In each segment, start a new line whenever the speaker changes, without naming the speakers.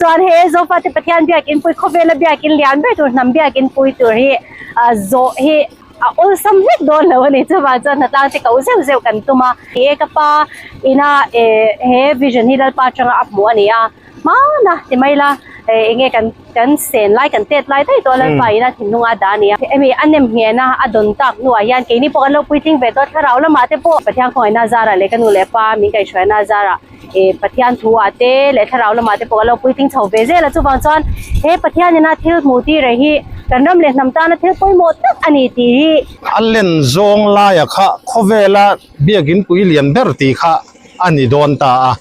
Chuan he Zofate Pathian biakin pui khawvela biakin lian ber tur hnam biakin pui tur hi zawh hi a awlsam hlek dawn lo a ni. Chuvang chuan hnatlang te ko zeuh zeuh kan tum a. He ka pa ina he vision hi Lalpa atanga a hmuh a ni a. Hmana ti mai ila enge kan kan sen lai kan tet lai daih tawh a Lalpa ina thinlung a dah a ni a. Hemi a nem nghehna a dawn tak hnuah hian keini pawh kan lo puitling ve tawh a thlarau lamah te pawh Pathian khawngaihna zarah leh ka nu leh pa min kaihhruaina zarah eh Pathian thu ah te leh thlarau lamah te pawh a lo puitling chho ve zel a chuvang chuan he Pathian ina thil hmuh tir reng hi kan ram leh hnam tana thil pawimawh tak a ni tih hi.
A len zawng laia kha khawvela biakin pui lian ber tih kha a ni dawn ta a.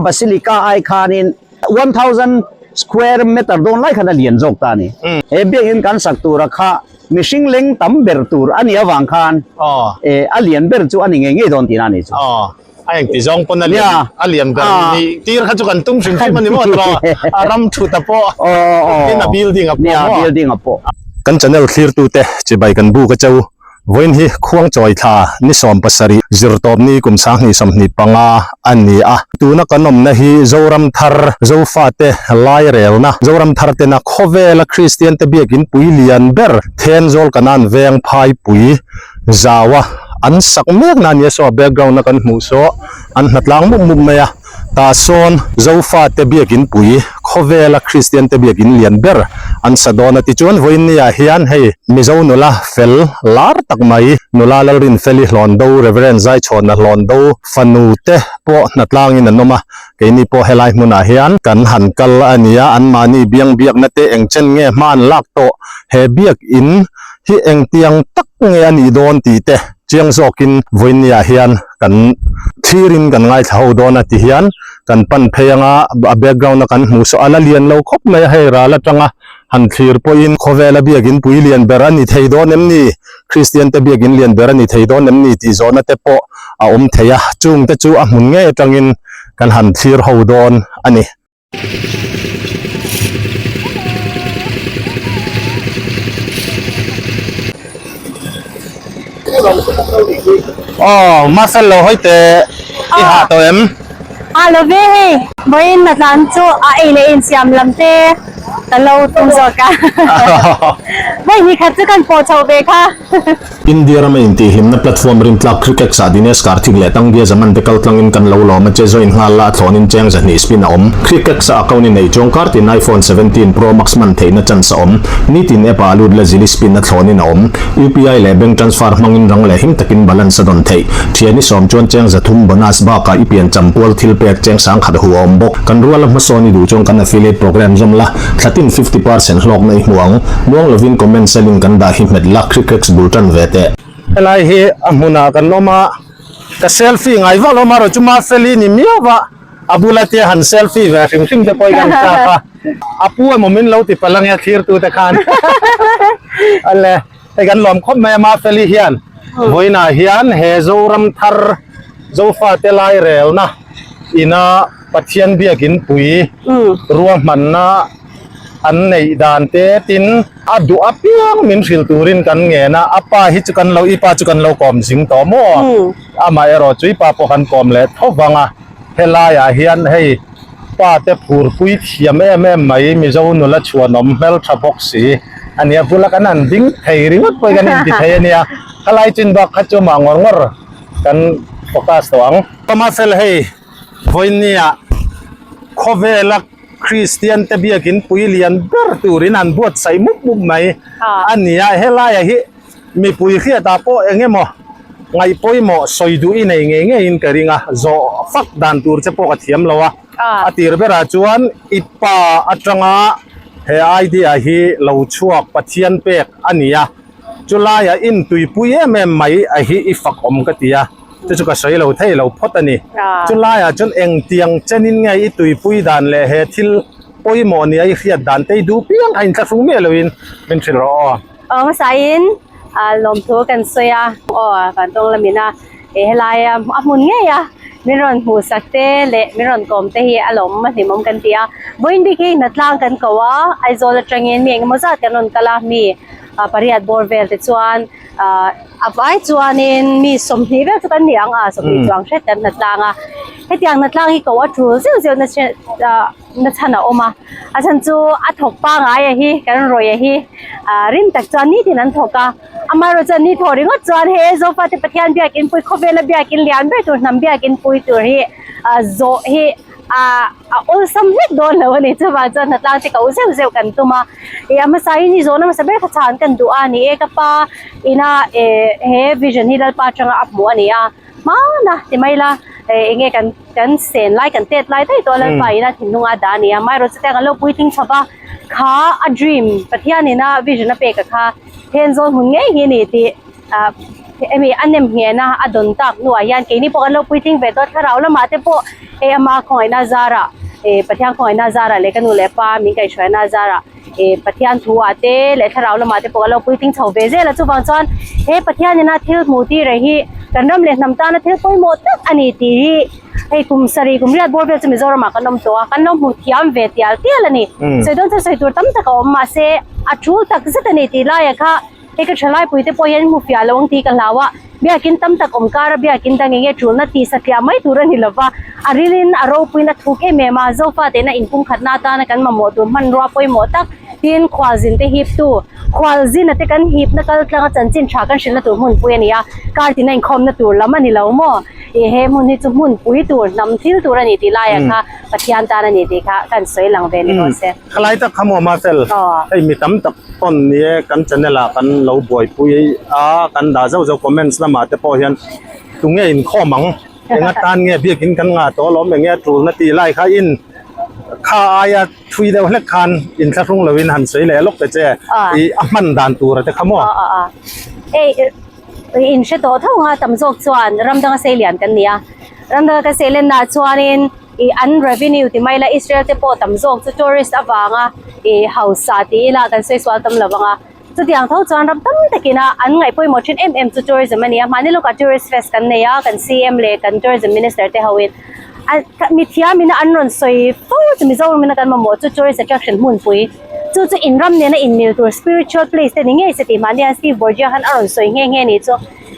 Basilica ai khanin 1000 square meter dawn lai khan a lian zawk ta a ni. He biakin kan sak tura kha mihring leng tam ber tur a nih avang khan a lian ber chu a ni ngei ngei dawn tihna a ni chu.
A engti zawng pawn a lian a lian ber ni tir kha chu kan tum hrim hrim a ni maw tawh a ram thut a pawh tin a building a pawh maw
building a pawh.
Kan channel thlirtute chibai kan buk a cheu vawiin hi Khuangchawi thla ni 17 zirtawp ni kum 2025 a ni a tuna kan awmna hi Zoram thar Zofate lairelna Zoram thar tena khawvela Kristian te biakin pui lian ber Thenzawl Kanan veng phaipui zau a an sak mek na ania saw a background a kan hmuh saw an hnatlang mup mup mai a tah sawn Zofa te biakin pui khawvela Kristian te biakin lian ber an sa dawn a tichuan vawiin ah hian hei Mizo nula fel lar tak mai nula Lalrinfeli Hlawndo Reverend Zaichhawna Hlawndo fanu te pawh hnatlangin an awm a keini pawh helai hmunah hian kan han kal a nia anmahni biang biakna te eng chen nge hma an lak tawh he biakin hi engtiang tak nge a nih dawn tih te chiang zawkin vawinia hian kan thlirin kan ngaithla ho dawn a ti hian kan pan phei anga a background a kan hmuh saw a la lian lo khawp mai a hei ral atanga han thlir pawhin khawvela biakin pui lian ber a ni thei dawn em ni Kristian te biakin lian ber a ni thei dawn em ni tih zawhna te pawh a awm thei a chung te chu a hmun ngei atangin kan han thlir ho dawn a ni. Aw Marcel lo hawi teh i hah tawh em?
A lo ve hei, vawiin na tlan chu a ei leh insiam lam te ka lo tum zawk a, vawi hnih khat chu kan pawh chho ve kha.
India rama intihhlimna platform rintlak Cricket ah Dinesh Karthik leh Tangia Zaman te kaltlangin kan lo lawm a che join nghal la a thlawnin cheng zahnih spin a awm. Cricket ah account i nei chuang kartin iPhone 17 Pro Max man theihna chance a awm. Nitin app ah lut la zili spin a thlawnin a awm. UPI leh bank transfer hmangin rang leh him takin balance a dawn theih. Thian i sawm chuan cheng zathum bonus bakah i pian cham pual thil pek cheng sangkhat hu a awm bawk. Kan ruala hmasawn i duh chuan kan affiliate program zawm la. Thlatin 50% hlawkna i hmu ang. Muang lovin comment sa link kan dah hi hmet la, Cricrex bul tan ve teh. Helai hi a hmunah kan awm a, ka selfie ngai vak lo marawh chu Mafeli ni miau va, a bula tia han selfie ve hrim hrim te pawh hi kan chak a, a pu emaw min lo ti palh ange thlirtu te khan ale hei kan lawm khawp mai a Mafeli hian vawiinah hian he Zoram thar Zofate lairelna ina Pathian biakin pui ruahmanna an neih dan te tin a duh apiang min hrilh turin kan ngen a, a pa hi chu kan lo i pa chu kan lo kawm zing tawh maw? Amaherawh chu i pa pawh kan kawm leh tho vang a, helaiah hian hei pa te phurpui thiam em em mai Mizo nula chhuanawm hmeltha bawk si a nia, bula kan han ding thei ringawt pawh hi kan inti thei a nia, khalai chin bak kha chu mah ngawr ngawr kan focus tawh ang. Mafel hei. Vawinia khawvela Kristian te biakin pui lian ber turin an buatsaih mup mup mai a ni a, helaiah hi mipui hriatah pawh eng emaw ngaih pawimawh sawi duh i nei ngei ngeiin ka ring a, zawh fak dan tur che pawh ka thiam lo a, a tir berah chuan i pa atanga he idea hi lo chhuak Pathian pek a ni a, chulaiah intuipui em em mai a hi i fak awm ka ti a. Chu chu ka sawi lo thei lo phawt a ni. Chu laiah chuan engtiang chenin nge i tuipui dan leh he thil pawimawh nia i hriat dan te i duh piang a inthlahrung miah loin min hrilh rawh aw.
Aw hmasain lawmthu kan sawi a, aw Vantawng lamin a helai a hmun ngei a min rawn hmuh sak te leh min rawn kawm te hi a lawm a hlimawm kan ti a. Vawiin bik hi hnatlang kan ko a, Aizawl atangin mi engemaw zat kan rawn kal a, mi pariat bawr vel te chuan ah a vai chuanin mi 20 vel chu kan ni ang a 20 chuang hret kan hnatlang a hetiang hnatlang hi ko a tul zeuh zeuh na ah. na chhan a awm a a chhan chu a thawk pangai a hi kan rawih a hi ah rim tak chuan nitin an thawk a amaherawh chuan ni thawh ringawt chuan he zofa te Pathian biakin pui khawvela biakin lian ber tur hnam biakin pui tur hi ah zawh hi ah a awlsam hlek dawn lo a ni chuvang chuan hnatlang te ko zeuh zeuh kan tum a ih a hmasa hi ni zawhna hmasa ber kha chhan kan duh a ni e ka pa ina eh he vision hi Lalpa atanga a hmuh a ni a hmana ti mai ila eh eng nge kan kan sen lai kan tet lai daih tawh a Lalpa ina thinlung a dah a ni a amaherawhchu te kan lo puitling chho va kha a dream Pathian ina vision a pek a kha then zawl hmun ngei hi a ni tih ah hemi a nem nghehna a dawn tak hnuah hian keini pawh kan lo puitling ve tawh thlarau lamah te pawh hei ama khawngaihna zarah eh Pathian khawngaihna zarah leh ka nu leh pa min kaihhruaina zarah eh Pathian thu ah te leh thlarau lamah te pawh kan lo puitling chho ve zel a chuvang chuan he Pathian ina thil hmuh tir reng hi kan ram leh hnam tana thil pawimawh tak a ni tih hi hei kum sarih kum riat bawr vel chu Mizoram ah kan awm tawh a kan lo hmu thiam ve tial tial a ni sawi dawn chuan sawi tur tam tak a awm mahse a tul tak zet a ni tih laiah kha Hei ka thalai pui te pawh hian hmu fiah lo ang tih ka hlau a, biakin tam tak awm kar a biakin dang enge tulna tih satliah mai tur a ni lova, a rilin a ropuiin a thuk em em a, Zofa tena inpumkhatna atana kan mamawh tur hmanrua pawimawh tak tin khualzin te hip tu, khualzin a te kan hipna kal tlanga chanchin tha kan hrilhna tur hmunpui a ni a, kar tina inkhawmna tur lam a ni lo maw? Ih he hmun hi chu hmunpui tur, hnam thil tur a ni tih laiah kha Pathian tan a ni tih kha kan sawi lang ve ni rawh se.
Khalai tak kha maw Marcel, hei mi tam tak pawn ni e kan channel ah kan lo buaipui a, kan dah zauh zauh comments lamah te pawh hian tunge inkhawm ang, eng atan nge biakin kan ngah tawh alawm enge a tulna tih lai kha in kha aia thui deuh hlek khan inthlahrung lovin han sawi leh lawk ta che ih a hman dan tur a te kha maw.
In hre tawh tho ang a tam zawk chuan ram danga sei lian kan ni a, ram danga kan sei lennaah chuanin ih an revenue ti mai ila Israel te pawh tam zawk chu tourist avanga ih hausa ti ila kan sawi sual tam lo vang a, chutiang tho chuan ram tam takin a an ngaih pawimawh thin em em chu tourism a ni a, mahni lawkah tourist fest kan nei a kan CM leh kan tourism minister te hoin a mithiam ina an rawn sawi fo chu Mizoram ina kan mamawh chu tourist attraction hmunpui. Chu chu in ram nena inmil tur spiritual place te ni ngei se tih mahni hian Steve Borgia khan a rawn sawi nghe nghe ni chu.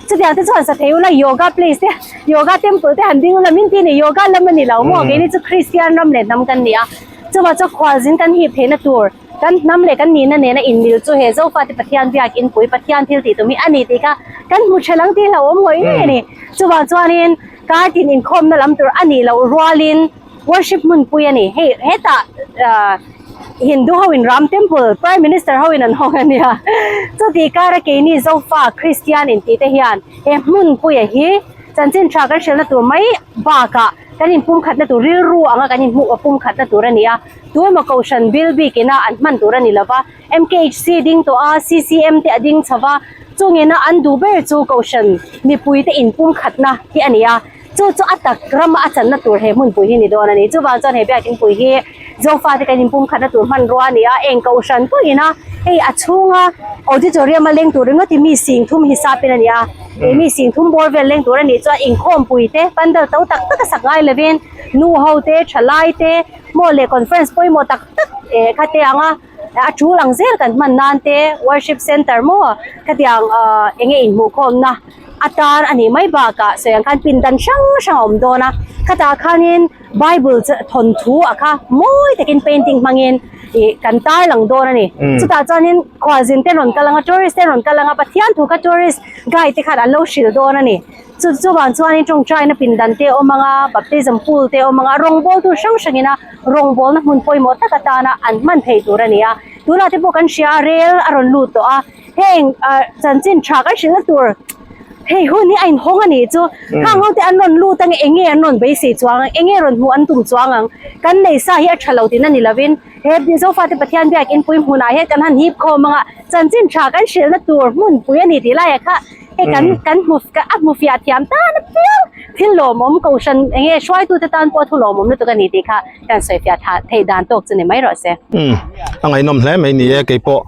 Chutiang te chu han sa thei ula yoga place te yoga temple te han ding ula min ti ni yoga lam a ni lo maw keini chu Christian ram leh hnam kan ni a. Chuvang chuan khualzin kan hip theihna tur kan hnam leh kan nihna nena inmil chu he Zofate Pathian biak inpui Pathian thil tih tum hi a ni tih kha kan hmu tha lang tih hlauhawm ngawih ngei a ni. Chuvang chuanin kar tin inkhawmna lam tur a nih loh rualin worship hmunpui a ni. Hei hetah ah Hindu ho in Ram Temple Prime Minister ho in an hawng a nia. Chutih kara keini Zofa Christian in tih te hian he hmunpuia hi chanchin tha kan hrilhna tur mai bakah kan inpumkhatna tur rilru anga kan inhmuh pumkhatna tur a ni a. Tuemaw Kohhran bil bikina an hman tur a ni lova, MKHC ding tawh a, CCM te a ding chho va, chungina an duh ber chu Kohhran mipuite inpumkhatna hi a ni a. Chu chu a tak rama a channa tur he hmunpui hi ni dawn a ni. Chuvang chuan he biakinpui hi Zofate kan inpumkhatna tur hmanrua a ni a, eng kohhran pawhin a hei a chhunga auditorium a leng tur ringawt hi mi sing thum hisapin a ni a. Ih mi sing thum bawr vel leng tur a nih chuan inkhawmpui te pandal to tak tak a sak ngai lovin nu ho te thalai te maw leh conference pawimawh tak tak eh khate anga a tul ang zel kan hman nan te worship center maw khatiang ah enge inhmuhkhawmna atan a nih mai bakah sawi ang khan pindan hrang hrang a awm dawn a khatah khanin bible chu thawnthu a kha mawi takin painting hmangin ih kan tar lang dawn a ni chutah chuanin khualzin te rawn kal ang a tourist te rawn kal ang a Pathian thu kha tourist guide te khan an lo hrilh dawn a ni chu chuvang chuanin tawngtaina pindan te a awm ang a baptism pool te a awm ang a rawngbawl tur hrang hrangin a rawngbawlna hmun pawimawh tak atana an hman thei tur a ni a tunah te pawh kan hria a rel a rawn lut tawh a. Heng ah chanchin tha kan hrilhna tur hei hun hi a inhawng a nih chu khang ho te an rawn lut ang eng nge an rawn beisei chuang ang eng nge rawn hmuh an tum chuang ang kan nei sa hi a tha lo tihna ni lovin he Zofate Pathian biak inpui hmunah hian kan han hip khawm ang a chanchin tha kan hrilhna tur hmunpui a ni tih laiah kha hei kan kan hmu a hmu fiah thiam tan apiang thil lawmawm kohhran eng nge hruaitute tan pawh thu lawmawm lutuk a ni tih kha kan sawi fiah tha theih dan tawk chu ni mai rawh se.
Umm a ngaihnawm hle mai ni e keipawh.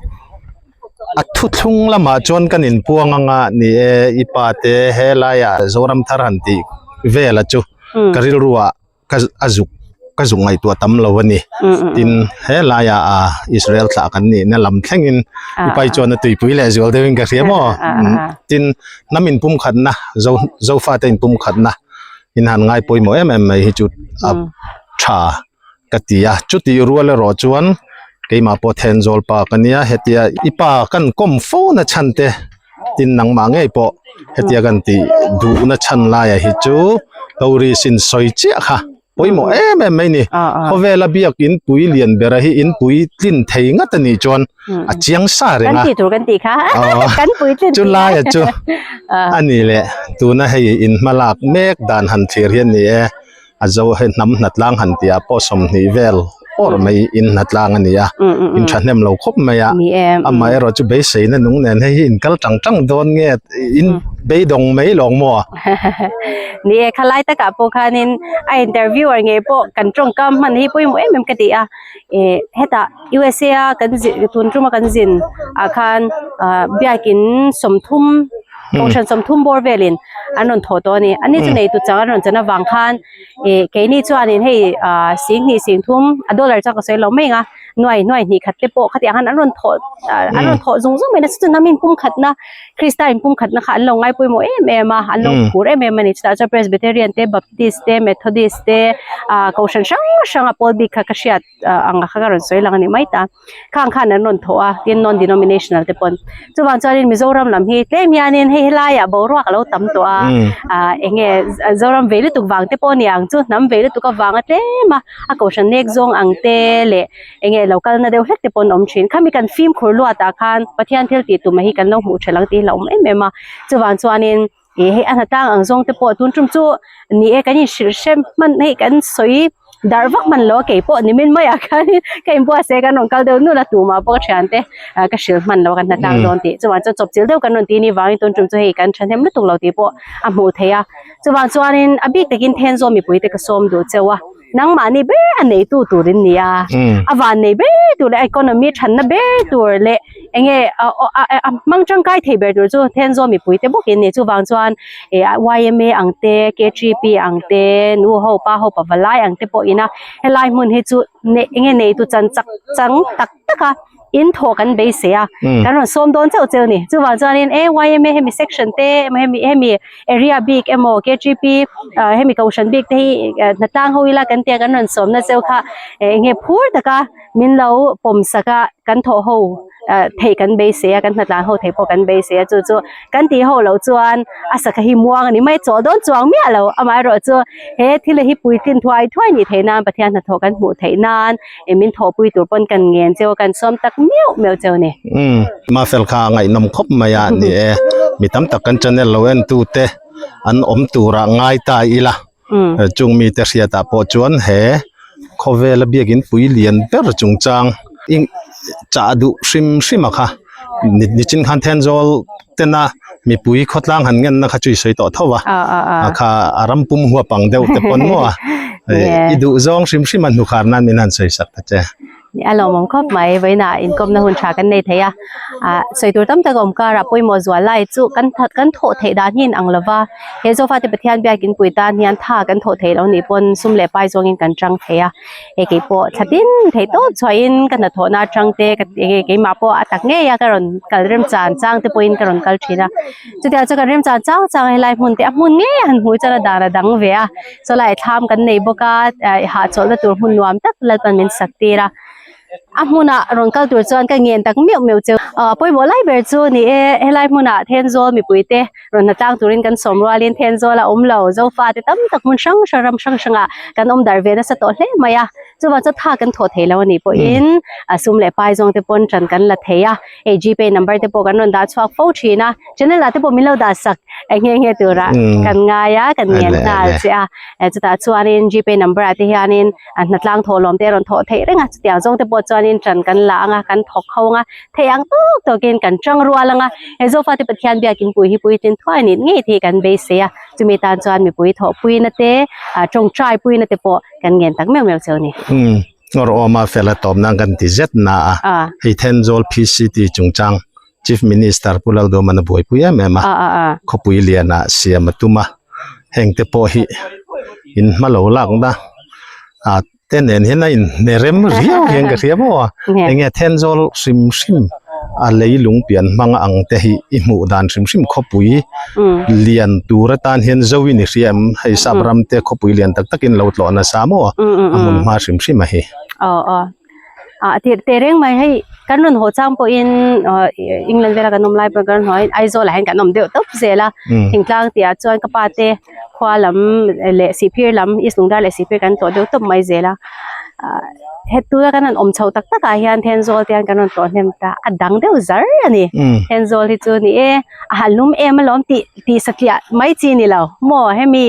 A thuthlung lamah chuan kan inpuang anga ni e i pa te helaiah Zoram thar han tih vela chu ka rilruah ka a zuk ka zuk ngaihtuah tam lo a ni tin helaiah a Israel thlah kan nihna lam thlengin i pai chuan a tuipui leh zual deuhin ka hria maw tin hnam inpumkhatna zo zofa te inpumkhatna in han ngai pawimawh em em mai hi chu a tha. ka ti a chutih rual erawh chuan keimah pawh Thenzawl pa ka nia hetia i pa kan kawm fo na chhan te tin nangmah ngei pawh hetia kan tih duhna chhan laiah hi chu tourist in sawi chiah kha pawimawh em em mai ni khawvela biak in pui lian bera hi in pui tlin thei ngat a nih chuan a chiang sa reng a
kan tih tur kan tih kha kan pui tlin
chu laia chu a ni leh tuna hei in hmalak mek dan han thlir hian ni e a zo hei hnam hnatlang han tih ah pawh 20 vel awr mai in hnatlang a ni a in thahnem lo khawp mai a amaherawh chu beiseina nung nen hei hi in kal tang tang dawn nge in beidawng mai lawng maw
Ni e, khalai takah pawh khanin a interviewer ngei pawh kan tawngkam hman hi pawimawh em em ka ti a. Eh hetah USA a kan zin tun tuma kan zin ah khan ah biakin 30 kohhran 30 bawr velin an rawn thawh tawh a ni. Ani chu nei tu chang an rawn chan avang khan eh keini chuanin hei ah 2 3 a dollar chuan ka sawi lo mai ang a. Nuai nuai hnih khat te pawh khatiang khan an rawn thawh an rawn thawh zung zung mai nasa chu namin pum khatna Krista in pum khatna kha an lo ngai pawimawh em em a an lo phur em em a ni chutah chuan Presbyterian te Baptist te Methodist te ah kohhran hrang hrang a pawl bik kha ka hriat ang kha ka rawn sawi lang a ni mai ta khang khan an rawn thawh a tin non denominational te pawn chuvang chuanin Mizoram lam hi tlem hianin hei helaiah boruak a lo tam tawh a ah eng nge Zoram vei lutuk vang te pawh a ni ang chu hnam vei lutuk avanga tlem a. a kohhran nek zawng ang te leh eng nge lo kalna deuh hlek te pawh an awm thin khami kan fimkhur luat ah khan Pathian thil tih tum hi kan lo hmuh thelh ang tih hi a awm em em a chuvang chuanin ih hei a hnatlang ang zawng te pawh tun tum chu ni e kan inhrilh hrem hman hei kan sawi darh vak hman lo a keipawh nimin maiah khanin ka inbuatsaih kan rawn kal deuh nulh a tumah pawh ka thiante ah ka hrilh hman lo a kan hnatlang dawn tih chuvang chuan chawp chilh deuh kan rawn tih ni vangin tun tum chu hei kan thahnem lutuk lo tih pawh a hmuh theih a. Chuvang chuanin a bik takin Thenzawl mipuite ka sawm duh cheu a, nangmahni ber a neitu tur in ni a, a van nei ber tur leh a economy thanna ber tur leh enge a hmang tangkai thei ber tur chu Thenzawl mipuite bawk in ni. Chuvang chuan yma ang te, KTP ang te, nu ho pa ho pavalai ang te pawh ina helai hmun hi chu enge neitu chan chak chang tak tak a. in thawh kan beisei a kan rawn sawm dawn chauh cheu ni chuvang chuanin e yma hemi section te emaw hemi hemi area bik emaw KTP ah hemi kohhran bik te hi hnatlang ho ila kan tia kan rawn sawm na cheu kha eng nge phur taka min lo pawm sak a kan thawh ho ah theih kan beisei a kan hnatlang ho theih pawh kan beisei a chu chu kan tih ho loh chuan a sakha hi muang a ni mai chaw dawn chuang miah lo amaherawhchu he thil hi puitlin thuai thuai nih theih nan Pathian hnathawh kan hmuh theih nan. e min thawhpui tur pawn kan ngen cheu a kan sawm tak miauh miauh cheu ni.
Umm Mafel kha a ngaihnawm khawp mai a ni e, mi tam tak kan channel lo en tu te an awm turah ngai ta ila chung mi te hriatah pawh chuan he khawvela biakin pui lian ber chungchang i chah duh hrim hrim a kha nichin khan Thenzawl tena mipui khawtlang han ngenna kha chu i sawi tawh tho va a kha a ram pum huap ang deuh te pawn maw a i duh zawng hrim hrim a hnukhar nan min han sawi sak ta che.
A lawmawm khawp mai vawiinah inkawmna hun tha kan nei thei a ah sawi tur tam tak a awm karah pawimawh zual lai chu kan kan thawh theih dan hi in ang lova he Zofate Pathian biakin pui tan hian tha kan thawh theih loh nih pawn sum leh pai zawngin kan tang thei a. Hei kei pawh thla tin theih tawp chhuahin ka hnathawhna atang te ka enge keimah pawh a tak ngei a ka rawn kal remchan chang te pawhin ka rawn kal thin a chutiang chuan kan remchan chang chang a helai hmun te a hmun ngei a han hmuh chuan a dan a dang ve a chawlai thlam kan nei bawk a hahchawlhna tur hmun nuam tak Lalpan min sak tir a. A hmunah rawn kal tur chuan ka ngen tak meuh meuh cheu. A pawimawh lai ber chu ni e, helai hmunah Thenzawl mipuite rawn hnatlang turin kan sawm rualin Thenzawl a awm lo, Zofa te tam tak hmun hrang hrang ram hrang hrangah kan awm darh ve nasa tawh hle mai a. Chuvang chuan tha kan thawh thei lo a nih pawhin a sum leh pai zawng te pawn ṭan kan la thei a. Hei Gpay number te pawh kan rawn dah chhuak fo thin a, channel ah te pawh min lo dah sak nghe nghe turah kan ngai a, kan ngen nghal che a. Chutah chuanin Gpay number ah te hianin a hnatlang thawhlawm te a rawn thawh theih reng a chutiang zawng te pawh chuanin ṭan kan la ang a kan thawk ho ang a theih ang tawk tawkin kan ṭang rual ang a he Zofa te Pathian biakin pui hi puitlin thuai anih ngei te hi kan beisei a chumi tan chuan mipui thawh puina te ah ṭawngṭai puina te pawh kan ngen tak meuh meuh cheu a ni.
Umm ngawr awma fel a tawp nan kan ti zet na a hei Thenzawl PCT chungchang Chief Minister Pu Lalduhman a buaipui em em a khawpui lianah siam a tum a heng te pawh hi in hma lo lakna ah te nen hian a inhne rem riau hian ka hria maw a eng nge Thenzawl hrim hrim. A leilung pian hmang ang te hi i hmuh dan hrim hrim khawpui lian tur atan hian zo in i hria em hei sap ram te khawpui lian tak tak in lo tlawh nasa maw a hmun hma hrim hrim a hi.
Aw aw ah teh teh reng mai hei kan rawn haw chang pawhin ah England vela kan awm lai pawh kan rawn haw in Aizawl ah hian kan awm deuh tawp zel a thingtlang tih ah chuan ka pa te khua lam leh Sihphir lam East Lungdar leh Sihphir kan tlawh deuh tawp mai zel a ah hetuna kan han awm chhoh tak tak ah hian Thenzawl te hian kan rawn tlawh hnem ta a dang deuh zar a ni Thenzawl hi chu ni e a han lum em alawm tih tih satliah mai chi ni lo maw hemi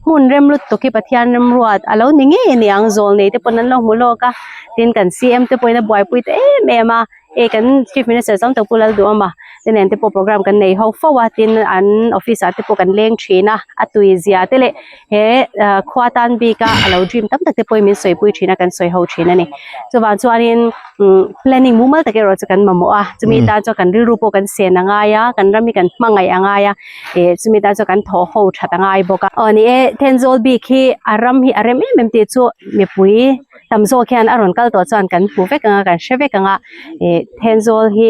hmun rem lutuk hi Pathian remruat a lo ni ngei a ni ang zawl nei te pawn an lo hmu lawk a tin kan C_M te pawhin a buaipui ta em em a. Hei kan Chief Minister Zawng Tawpu Lalduhawma te nen te pawh program kan nei ho fo a tin an office ah te pawh kan leng thin a a tui zia te leh he ah khua tan bik a alo dream tam tak te pawhin min sawipui thin a kan sawi ho thin a ni chuvang chuanin umm planning mumal tak erawh chu kan mamawh a chumi tan chuan kan rilru pawh kan sen a ngai a kan ram hi kan hmangaih a ngai a ih chumi tan chuan kan thawh ho that a ngai bawk a aw ni e Thenzawl bik hi a ram hi a rem em em tih chu mipui. Tam zawk hian a rawn kal tawh chuan kan hmu vek ang a kan hre vek ang a ih Thenzawl hi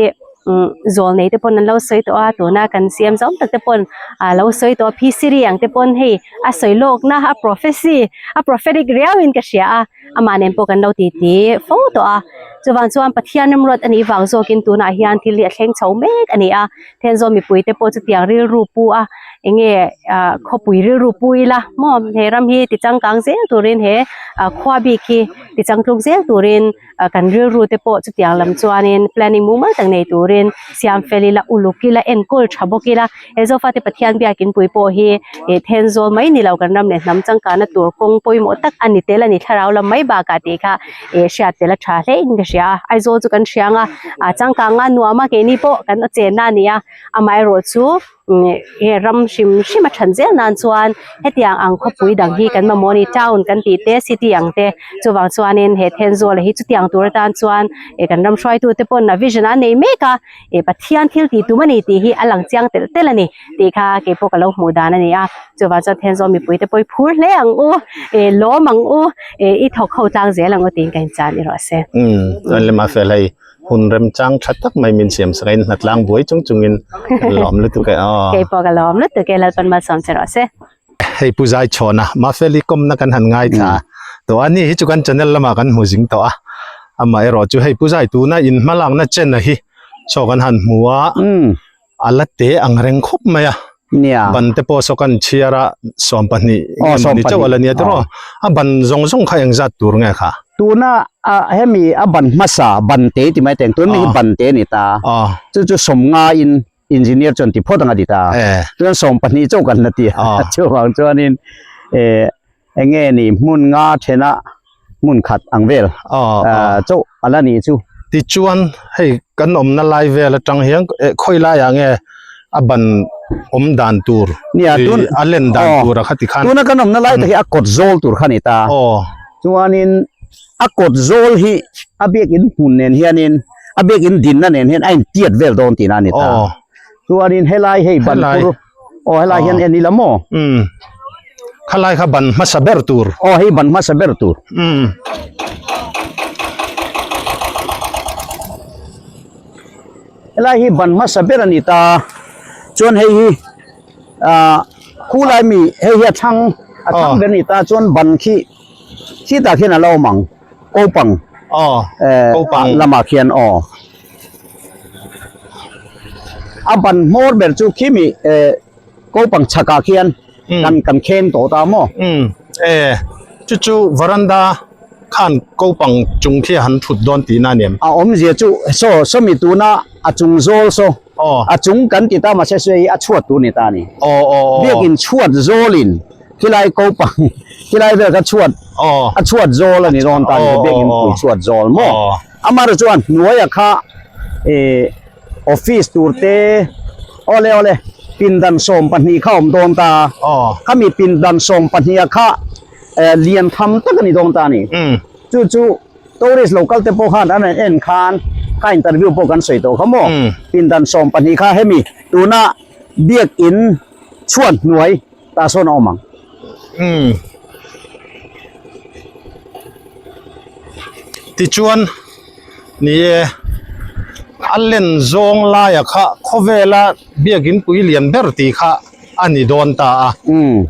umm zawl nei te pawn an lo sawi tawh a tuna kan siam zawng tak te pawn a lo sawi tawh a phisiri ang te pawn hei a sawi lawk na a prophecy a prophetic riau in ka hria a amah nen pawh kan lo ti ti fo tawh a chuvang chuan Pathian remruat anih vang zawkin tunah hian thil hi a thleng chho mek a ni a Thenzawl mipui te pawh chutiang rilru pu a enge ah khawpui rilru pu ila maw he ram hi ti changkang zel turin he ah khua bik hi ti changtluk zel turin ah kan rilru te pawh chutiang lam chuanin planning mumal tak nei turin siam fel ila uluk ila enkawl tha bawk ila he Zofate Pathian biakin pui pawh hi ih Thenzawl mai ni lo kan ram leh hnam changkana tur kawng pawimawh tak a ni tel a ni thlarau lam mai bakah tih kha ih hriat tel a tha hle in ka hria a Aizawl chu kan hria ang a ah changkang a nuam a keini pawh kan chenna a ni a amaherawh chu he ram hrim hrim a then zel nan chuan hetiang ang khawpui dang hi kan mamawh a ni town kan tih te city ang te chuvang chuanin he Thenzawl hi chutiang tur atan chuan ih kan ram hruaitu te pawn a vision a nei mek a ih Pathian thil tih tum a ni tih hi a lang chiang telh telh a ni tih kha keipawh ka lo hmuh dan a ni a chuvang chuan Thenzawl mipui te pawh i phur hle ang u ih lawm ang u ih i thawk ho tlang zel ang u tiin ka inchan erawh se.
Umm chuan lema fel hei hun remchang tha tak mai min siam sak a in hnatlang buai chung chungin ka lawm lutuk e aw.
Keipawh ka lawm lutuk e Lalpan malsawm che rawh se.
Hei Pu Zaichhawna Mafeli kawmna kan han ngaithla tawh a ni hi chu kan channel lamah kan hmu zing tawh a amaherawh chu hei Pu Zai tuna in hmalakna chen a hi saw kan han hmu a a la te ang reng khawp mai a ban te pawh saw kan chhiar a 12 nge ni chauh a la nia tiraw a ban zawng zawng kha engzat tur nge kha
tuna a hemi a ban hmasa ban te ti mai teng tun mi hi ban te ni ta chu chu 50 in engineer chuan ti phawt ang a ti ta chuan 12 chauh kan la ti a chuvang chuanin eh enge ni hmun nga thena hmun khat ang vel chauh a la ni chu.
Tichuan hei kan awmna lai vel atang hian khawi laiah nge a ban awm dan tur a len dan tur a kha ti khan
tuna kan awmna lai te hi a kawt zawl tur kha a ni ta chuanin a kawt zawl hi a biakin hmun nen hianin a biakin dinna nen hian a intiat vel dawn tihna a ni ta chuanin helai hei ban tur aw helai hian en ila maw
umm khalai kha ban hmasa ber tur
aw hei ban hmasa ber tur
umm
helai hi ban hmasa ber a ni ta chuan hei hi ah khulai mi hei hi a thlang a thlang ber a ni ta chuan ban khi khitah khian a lo awm ang kopang
aw kopang
lamah khian aw a ban hmawr ber chu khimi eh kopang chhakah khian kan kan khen tawh ta maw
umm eh chu chu varanda khan kopang chung khi a han thut dawn tihna a ni em
a awmzia chu saw sawmi tuna a chung zawl saw
aw
a chung kan ti ta mahse sawi hi a chhuat tur ni ta a ni
aw aw aw
biakin chhuat zawlin khilai kopang khilai vel kha chhuat a chhuat zawl a ni dawn ta a ni biakin pui chhuat zawl maw Amar chuan hnuaia kha ih office tur te awle awle pindan 12 kha awm dawn ta a khami pindan 12 ah kha eh lian tham tak a ni dawn ta a ni chu chu tourist lo kal te pawh khan an en khan kha interview pawh kan sawi tawh kha maw pindan 12 kha hemi tuna biakin chhuat hnuai tah sawn a awm ang.
Tichuan ni e. A len zawng laia kha khawvela biakin pui lian ber tih kha a ni dawn ta a.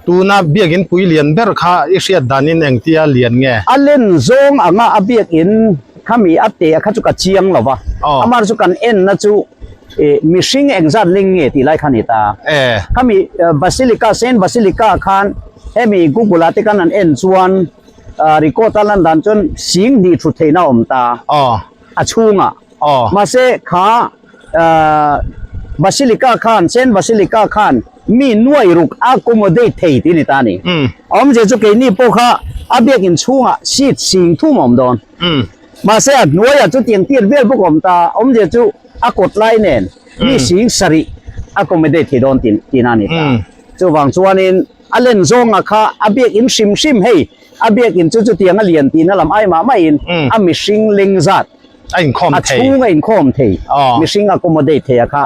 Tuna biakin pui lian ber kha i hriat danin engtia lian nge?
A len zawng anga a biakin khami a teh a kha chu ka chiang lo va. Amah chu kan enna chu mihring engzat ling nge tih lai kha a ni ta. Khami Basilica, Saint Basilica khan hemi Google ah te khan an en chuan record a lan dan chuan sing hnih thut theihna a awm ta a chhungah. Mahse kha Basilica khan, Saint Basilica khan mi nuai ruk a accommodate thei tih a ni ta a ni. A awmzia chu keini pawh kha a biakin chhungah seat sing thum a awm dawn. Mahse a hnuaiah chu tiang tir vel bawk a awm ta, awmzia chu a kawt lai nen mi sing sarih a accommodate thei dawn tih tihna a ni ta. Chuvang chuanin a len zawnga kha a biakin hrim hrim hei a biakin chu chutiang a lian tihna lam ai mah mahin a mihring leng zat
a inkhawm
a
thei
chhung a inkhawm thei mihring accommodate thei a kha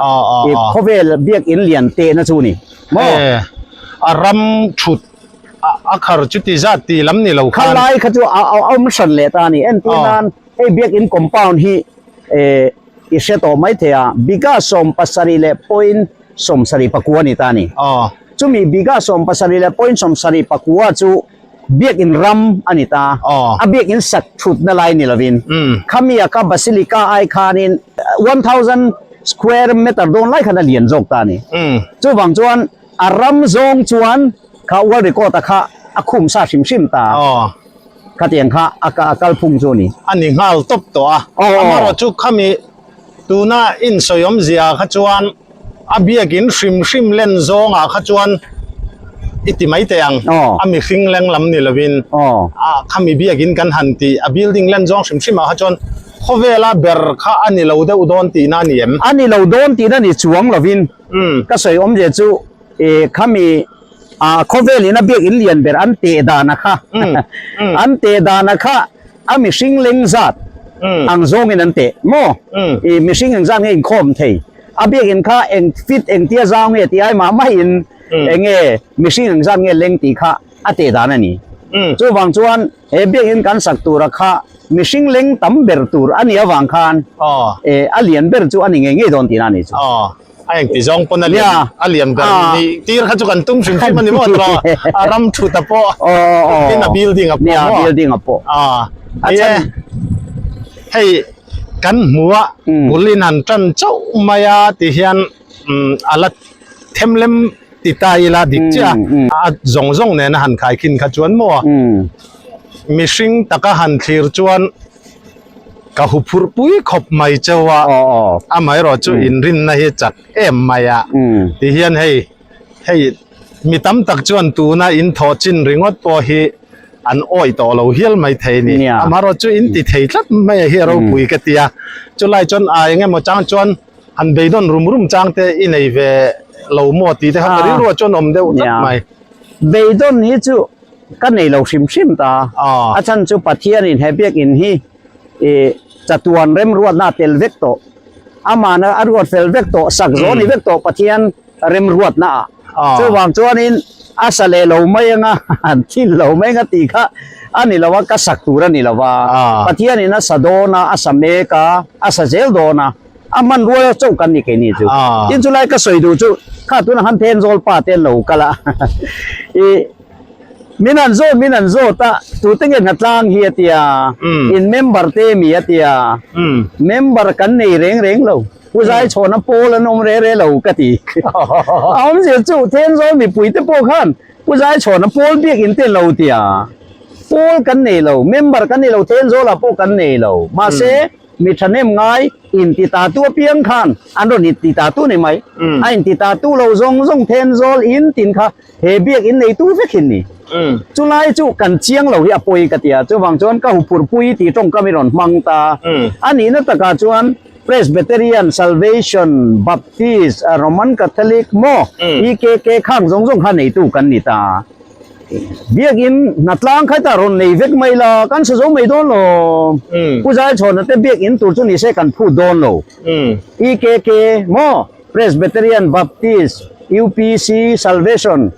i khawvel biakin lian tehna chu ni maw?
A ram thut A khar chuti zat tih lam ni lo khan.
Kha lai kha chu a awm hran leh ta a ni. Entir nan hei biakin compound hi i hre tawh mai thei a, biga 77 leh point 74 a ni ta a ni. Chumi biga 77 leh point 74 chu biakin ram a ni ta. A biakin sak thutna lai ni lovin. Khami a kha basilica ai khanin 1000 square meter dawn lai khan a lian zawk ta a ni. Chuvang chuan A ram zawng chuan kha world record a kha a khum sa hrim hrim ta.
Aw.
Khatiang kha a a kal phung chu a ni.
A ni nghal tawp tawh a.
Aw.
Amaherawh chu khami tuna insawi awmzia kha chuan a biakin hrim hrim len zawngah kha chuan i ti mai teh ang.
Aw.
A mihring leng lam ni lovin.
Aw.
A khami biakin kan han tih a building len zawng hrim hrimah kha chuan khawvela ber kha a ni lo deuh dawn tihna a ni em?
A ni lo dawn tihna ni chuang lovin. Ka sawi awmzia chu i khami ah khawvel in a biak in lian ber an teh dan a kha an teh dan a kha a mihring leng zat ang zawng in an teh maw i mihring eng zat nge inkhawm thei a biak in kha eng fit engtia zau nge tih ai mah mah in eng nge mihring eng zat nge leng tih kha a teh dan a ni chuvang chuan He biakinn kan sak tura kha mihring leng tam ber tur a nih avang khan a lian ber chu a ni ngei ngei dawn tihna a ni chu.
Aw, a engti zawng pawn a lian a lian ber nih tir kha chu kan tum hrim hrim a ni maw tawh a ram thut a pawh tin a building a pawh maw?
Nia, building a pawh.
A chhan hei kan hmu a bul in han tan chauh mai a ti hian a la themlem ti ta ila dik chiah a a zawng zawng nena han khaikhin kha chuan maw mihring taka han thlir chuan ka hu phurh pui khawp mai cheu a amaherawh chu inrinna hi chak em mai a ti hian hei hei mi tam tak chuan tuna in thawh chin ringawt pawh hi an awih tawh lo hial mai thei a ni amaherawh chu in ti thei tlat mai a hi a ropui ka ti a chulai chuan a engemaw chang chuan Han beidawn rum rum chang te i nei ve lo maw tih te kha ka rilru ah chuan awm deuh tlat mai.
Beidawn hi chu ka nei lo hrim hrim ta. A chhan chu Pathianin he biakinn hi i chatuan remruatna a tel vek tawh. Amahna a ruat fel vek tawh, sak zawh a ni vek tawh Pathian remruatna ah. Chuvang chuanin a sa leh lo mai anga an thil lo mai anga tih kha a ni lo a, ka sak tur a ni lo a. Pathianin a sa dawn a, a sa mek a, a sa zel dawn a. A hmanrua chauh kan ni keini chu. Tin chulai ka sawi duh chu kha tunah khan Thenzawl pa te an lo kal a i min han zawt min han zawt a tute nge hnatlang hi a tia in member te mi a tia member kan nei reng reng lo Pu Zaichhawna pawl an awm re re lo ka ti. A awmzia chu Thenzawl mipui te pawh khan Pu Zaichhawna pawl biakin te lo tia pawl kan nei lo member kan nei lo Thenzawlah pawh kan nei lo mahse Mi thahnem ngai inti ta tu apiang khan an rawn inti ta tu ni mai. A inti ta tu lo zawng zawng Thenzawl in tin kha he biak in nei tu vek hin ni. Chulai chu kan chiang lo hi a pawi ka ti a, chuvang chuan ka huphurhpui tih tawngkam i rawn hmang ta. A nihna takah chuan Presbyterian, Salvation, Baptist, Roman Catholic maw EKK khang zawng zawng kha neitu kan ni ta. Biakin hnatlang khai ta rawn nei vek mai la, kan sa zo mai dawn lo. Pu Zaichhawna te biakin tur chu ni se kan phut dawn lo. EKK maw, Presbyterian, Baptist, UPC, Salvation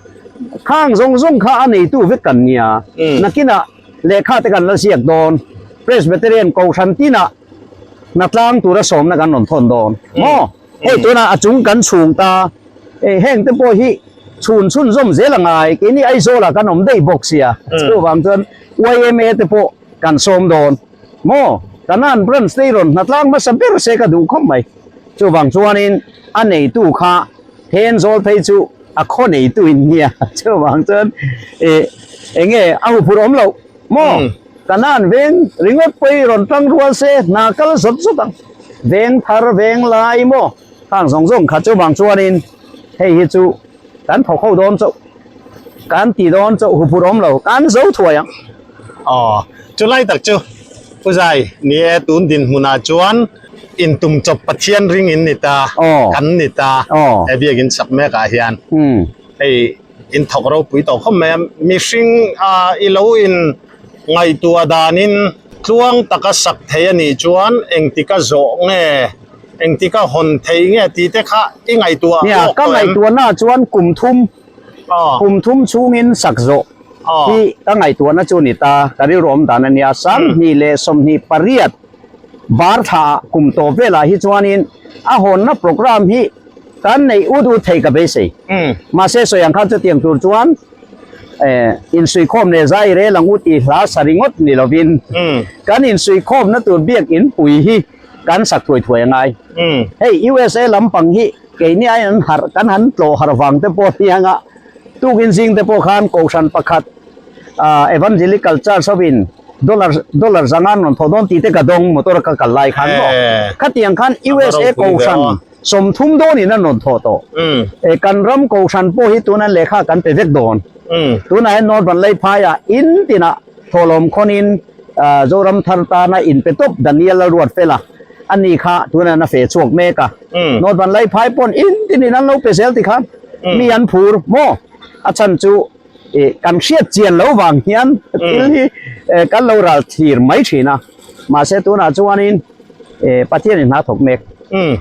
khang zawng zawng kha a neitu vek kan nia. Nakinah lehkha te kan la ziak dawn. Presbyterian Kohhran tinah. Hnatlang tura sawmna kan rawn thawn dawn maw? Hei tunah a chung kan chhung ta, heng te pawh hi chhun chhunzawm zel a ngai, keini Aizawlah kan awm daih bawk sia, chuvang chuan yma te pawh kan sawm dawn maw? Kanan branch te hi rawn hnatlang hmasa ber se ka duh khawp mai, chuvang chuanin a neitu kha Thenzawl phei chu a khaw neitu in nia, chuvang chuan eng nge a huphurh awm loh. Maw? Kanan veng ringawt pawh hi rawn tang rual se hna kal zawt zawt ang. Veng thar, veng lai maw? Khang zawng zawng kha chuvang chuanin hei hi chu kan thawk ho dawn chauh, kan ti dawn chauh huphurh awm lo, kan zo thuai ang.
Aw, chulai tak chu Pu Zai, ni e, tun dinhmunah chuan intum chawp Pathian ring in ni ta, kan ni ta, he biakin sak mekah hian hei In thawk ropui tawh khawp mai a, mihring ah i lo in ngaihtuah danin tluang taka sak thei a nih chuan engtika zawh nge, engtika hawn theih nge tih te kha i ngaihtuah
Nia,
lawk
ka
tawh em?
ngaihtuahna chuan kum thum, kum thum chhungin sak zawh hi ka ngaihtuahna chu a ni ta, ka rilru awm dan a nia. 2028 bar thla ah kum tawp velah hi chuanin a hawnna programme hi Kan neih ut ut thei ka beisei. Mahse sawi ang khan chutiang tur chuan insuikhawm leh zai rel ang u tih hla sa ringawt ni lovin kan insuikhawmna tur biakin pui hi kan sak thuai thuai a ngai. Hei USA lampang hi keini aiin an harh kan han tlawh harh vang te pawh hianga tukin zing te pawh khan kohhran pakhat Evangelical Church hovin dollar dollar zanga an rawn thawh dawn tih te ka dawng motor a ka kal lai khan maw. Khatiang khan USA kohhran 30 dawnin an rawn thawh tawh. E, kan ram kohhran pawh hi tuna lehkha kan pe vek dawn. Tunah hian North Vanlaiphaiah in tinah thawhlawm khawnin Zoram thar tana in pe tawp Daniel Lalruatfela a ni kha tunah a fe chhuak mek a. North Vanlaiphai pawn in tinin an lo pe zel tikhan mi an phur maw? A chhan chu kan hriat chian lo vang hian thil hi kan lo ral thlir mai thin a. Mahse tunah chuanin Pathianin hna thawk mek.
Umm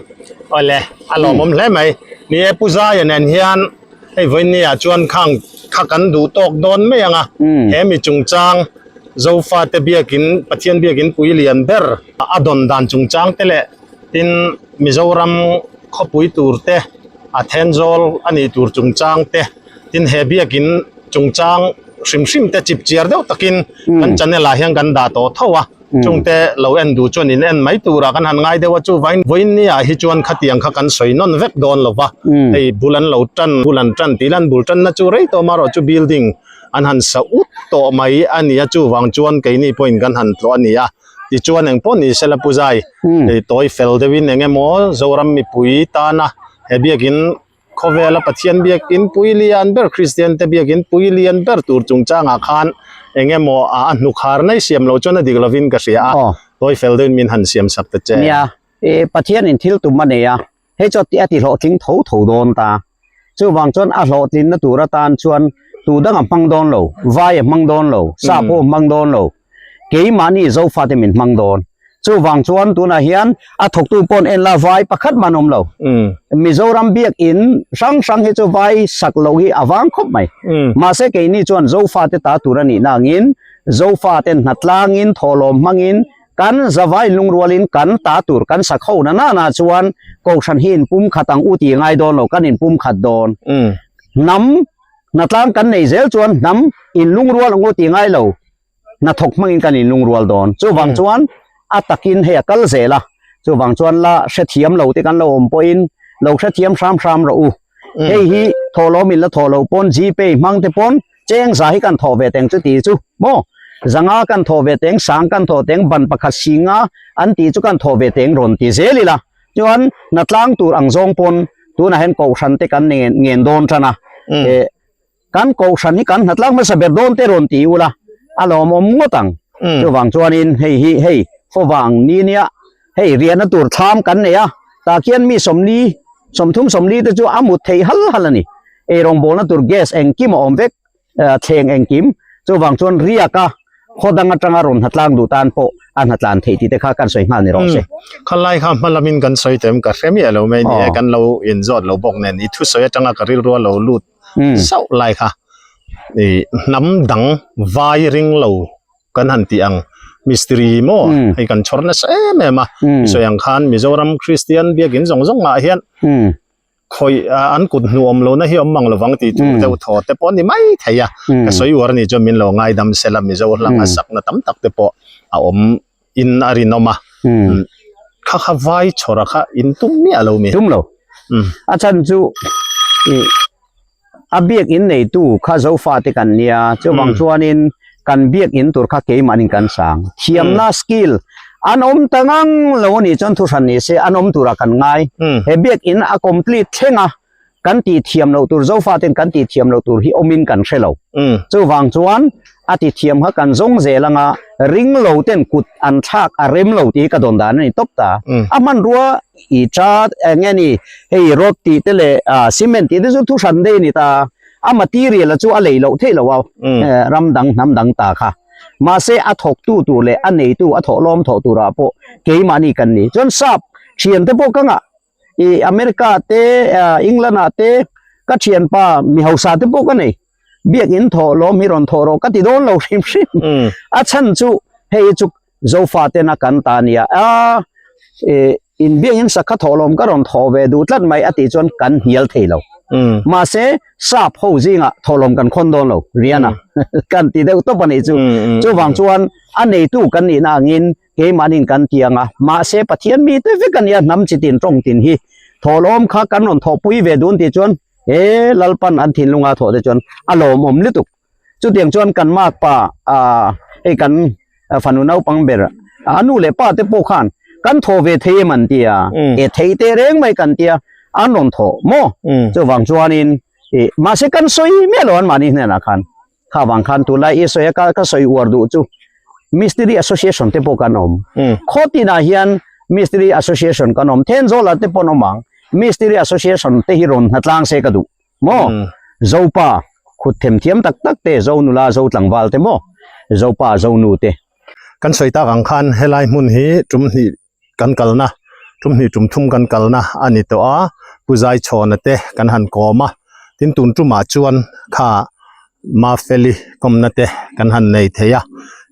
awle a lawmawm hle mai. Ni e Pu Zaia nen hian hei vawinia chuan khang kha kan duh tawk dawn mai ang a. He mi chungchang Zofate biakin Pathian biakin pui lian ber a dawn dan chungchang te leh tin Mizoram khawpui tur te a Thenzawl a nih tur chungchang te tin he biakin chungchang hrim hrim te chip chiar deuh takin kan channel ah hian kan dah tawh tho a. Chungte lo en duh chuan in en mai turah kan han ngai deuh a, chuvain vawiin ni ah hi chuan khatiang kha kan sawi nawn vek dawn lo va, hei bul an lo tan, bul an tan tih lan bul tanna chu rei tawh marawh chu building an han sa ut tawh mai a ni a, chuvang chuan keini pawhin kan han tlawh a ni a, tichuan engpawh ni sela Pu Zai, hei tawi fel deuhin eng emaw Zoram mipui tana he biakin Khawvela Pathian biakin pui lian ber, Kristiante biakin pui lian ber tur chungchangah khan eng emaw a hnukhar nai siam lo chuan a dik lovin ka hria a, tawi fel deuhin min han siam sak ta che.
Nia, i Pathianin thil tum a nei a, hei chu a ti hlawhtling tho tho dawn ta. Chuvang chuan a hlawhtlinna tur atan chuan tu dang a hmang dawn lo, vai a hmang dawn lo, sap pawh a hmang dawn lo, keimahni Zofate min hmang dawn. Chuvang chuan tunah hian a thawktu pawn en la vai pakhat man awm lo. Mizoram biakin hrang hrang hi chu vai sak loh hi a vang khawp mai. Mahse keini chuan Zofate ta tur a nih na angin Zofaten hnatlangin thawhlawm hmangin kan zavai lungrualin kan ta tur kan sak ho na nana chuan Kohhran hi inpumkhat ang u tih ngai dawn lo kan inpumkhat dawn. Hnam Hnatlang kan nei zel chuan hnam inlungrual ang u tih ngai lo, hnathawk hmangin kan inlungrual dawn. Chuvang chuan a takin hei a kal zel a, chuvang chuan la hrethiam lo te kan lo awm pawhin lo hrethiam hram hram rawh u. Hei hi thawhlawm in la thawh loh pawn Gpay hmang te pawn cheng za hi kan thawh ve teng chu tih chu maw? Zanga kan thawh ve teng, sang kan thawh teng, ban pakhat singa an tih chu kan thawh ve teng rawn ti zel ila. Chuan hnatlang tur ang zawng pawn tunah hian kohhran te kan ngen ngen dawn tan a, eh kan kohhran hi kan hnatlang hmasa ber dawn te rawn ti ula a lawmawm ngawt ang. Chuvang chuanin hei hi hei fawvang ni nia hei riahna tur thlam kan nei a, tah khian mi 40 30 40 te chu a mut theih hal hal a ni. Eirawngbawlna tur gas engkim a awm vek. thleng engkim chuvang chuan riaka khaw dang atanga rawn hnatlang duh tan pawh a hnatlan theih tih te kha kan sawi nghal ni rawh se.
Khalai kha hma lamin kan sawi tawh em ka hre miah lo mai ni e, kan lo inzawt lo bawk nen i thusawi atanga ka rilru a lo lut sauh lai kha i hnam dang vai ring lo kan han tih ang.
Mistiri maw hei kan chhawr nasa em em a i sawi ang khan Mizoram Kristian biakin zawng zawng ah hian khawih an kut hnu awm lohna hi awm mang lovang tih tur deuh thaw te pawh a ni mai thei a ka sawi uar a nih chuan min lo ngaidam sela Mizo hlanga sakna tam tak te pawh a awm in a rinawm a kha kha vai chhawr a kha in tum miah lo mi
tum lo a chhan chu i a biak in neitu kha zofa te kan nia chuvang chuanin kan biak in tur kha keimahnin kan sang thiamna skill an awm ta ngang lo a nih chuan thu hran ni se an awm turah kan ngai he biak in a complete thleng a kan tih thiam loh tur zofa ten kan tih thiam loh tur hi awmin kan hre lo chuvang chuan a ti thiam kha kan zawng zel anga ring lo ten kut an thlak a rem lo tih hi ka dawn dan a ni tawp ta a hmanrua i cha eng nge ni hei rod tih te leh ah cement tih te chu thu hran daih a ni ta a material a chu a lei loh theih loh a ram dang hnam dang ta kha mahse a thawk tu tur leh a neitu a thawh lawm thawh turah pawh keimahni kan ni chuan sap thian te pawh ka ngah i America te England ah te ka thianpa mi hausa te pawh ka nei biakin thawh lawm hi rawn thawh rawh ka ti dawn lo hrim hrim a chhan chu hei hi chu zofa tena kan ta nia a in biakin sakha thawh lawm ka rawn thawh ve duh tlat mai a tih chuan kan hnial thei lo mahse sap ho zingah thawh lawm kan khawn dawn lo riana kan ti deuh tawp a nih chu chuvang chuan a neitu kan nihna angin Keimahnin kan ti ang a, mahse Pathian mite vek a nia hnam chi tin tawng tin hi thawhlawm kha kan rawn thawhpui ve dun tih chuan he Lalpan an thinlunga thawh te chuan a lawmawm lutuk. Chutiang chuan kan makpa ah hei kan fanu naupang ber a nu leh pa te pawh khan kan thawh ve thei em an ti a, e thei teh reng mai kan ti a, an rawn thawh maw? Chuvang chuanin ih mahse kan sawi miah lo an mahni hnenah khan. Kha vang khan tunlai i sawi a ka ka sawi uar duh chu Mistiri Association te pawh kan awm. Khaw tinah hian Mistiri Association kan awm. Thenzawl ah te pawh an awm ang. Mistiri Association te hi rawn hnatlang se ka duh maw? Zopa khut them thiam tak tak te, Zo nula, Zo tlangval te maw? Zopa, Zonu te.
Kan sawi tak ang khan helai hmun hi tum hnih kan kalna tum hnih tum thum kan kalna a ni tawh a Pu Zaichhawna te kan han kawm a tin tun tumah chuan kha Mafeli kawmna te kan han nei thei a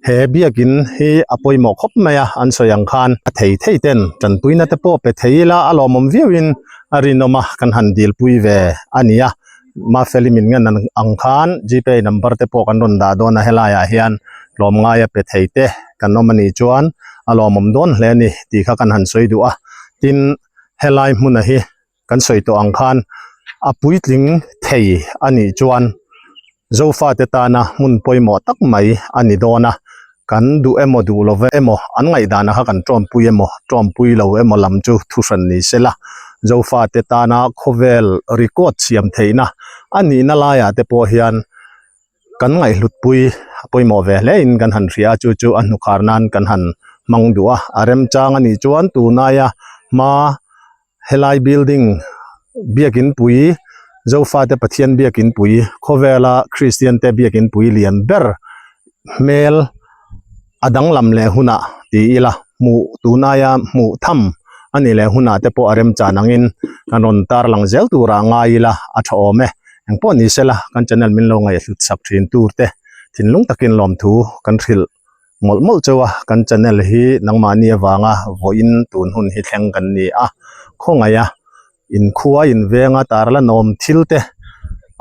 he biakin hi a pawimawh khawp mai a an sawi ang khan a thei thei ten tanpuina te pawh pe thei ila a lawmawm viau in a rinawm a kan han dilpui ve a ni a Mafeli min ngen ang khan Gpay number te pawh kan rawn dah dawn a helai ah hian tlawmngai a pe thei te kan awm a nih chuan a lawmawm dawn hle a ni tih kha kan han sawi duh a tin helai hmuna hi kan sawi tawh ang khan a puitling thei a nih chuan Zofate tana hmun pawimawh tak mai a ni dawn a kan duh emaw duh lo ve emaw an ngaihdan kha kan tawmpui emaw tawmpui lo emaw lam chu thu hran ni sela Zofate tana khawvel record siam theihna a nihna laiah te pawh hian kan ngaihhlutpui a pawimawh ve hle in kan han hria a chu chu a hnukhar nan kan han hmang duh a a remchang a nih chuan tunaia hma helai building biakin pui Zofate Pathian biakin pui khawvela Kristian te biakin pui lian ber hmel a danglam leh hunah ti ila hmuh tunaia hmuh tham a nih leh hunah te pawh a remchan angin kan rawn tarlang zel turah ngai ila a tha awm e engpawh ni sela kan channel min lo ngaihhlut sak thin tur te thinlung takin lawmthu kan hrilh mawlh mawlh chauh a kan channel hi nangmahni avanga vawiin tun hun hi thleng kan ni a khawngaih a inkhua invenga tarlan awm thil te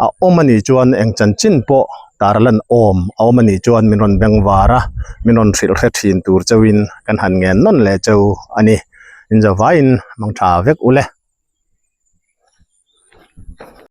a awm a nih chuan eng chanchin pawh tarlan awm a awm a nih chuan min rawn beng var a min rawn hrilh hre thin tur chauhin kan han ngen nawn leh chauh a ni inzavaiin mang tha vek ule.